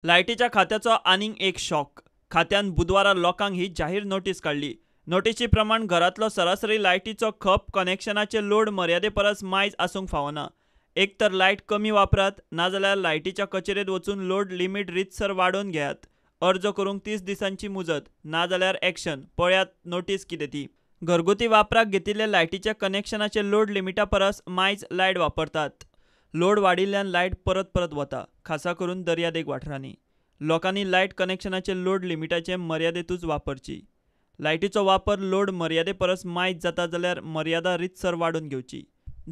लायटीच्या खात्याचो आनीक एक शॉक. खात्यान बुधवारा लोकांक ही जाहीर नोटीस काडली. नोटीशी प्रमाण घरांतलो सरासरी लायटीचो खप कनेक्शनाचे लोड मर्यादे परस मायज आसूंक फावना. एक तर लायट कमी वापरात, नाजाल्यार लायटीच्या कचेरेंत वचून लोड लिमीट रितसर वाडोवन घेयात. अर्ज करूंक 30 दिसांची मुजत, नाजाल्यार एक्शन. पळयात नोटीस कितें ती. घरगुती वापराक घेतिल्ले लायटीच्या कनेक्शनाचे लोड लिमिटा परस मायज लायट वापरतात. लोड वाडिल्ल्यान लायट परत परत वता, खासा करून दर्यादेग वाठारांनी. लोकांनी लायट कनेक्शनाचे लोड लिमिटाचे मर्यादेतूच वापरची. लायटीचो वापर लोड मर्यादे परस मायज जाता जाल्यार मर्यादा रितसर वाडोवन घेवची.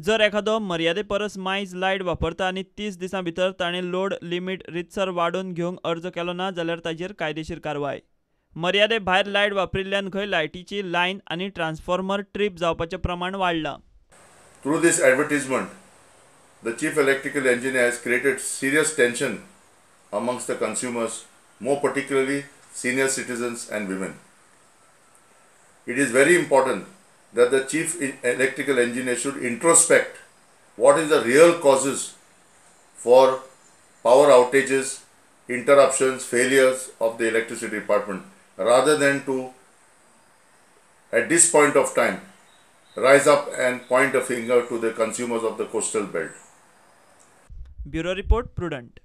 जर एखादो मर्यादे परस मायज लायट वापरता आनी 30 दिसां भितर ताणें लोड लिमीट रितसर वाडोवन घेवंक अर्ज केलो ना जाल्यार ताचेर कायदेशीर कारवाय. मर्यादे भायर लायट वापरिल्ल्यान खंय लायटीची लायन आनी ट्रान्सफॉर्मर ट्रीप जावपाचें प्रमाण वाडलां. Through this advertisement, the Chief Electrical Engineer has created serious tension amongst the consumers, more particularly senior citizens and women. It is very important that the Chief Electrical Engineer should introspect what is the real causes for power outages, interruptions, failures of the electricity department, rather than to, at this point of time, rise up and point a finger to the consumers of the coastal belt. Bureau Report, Prudent.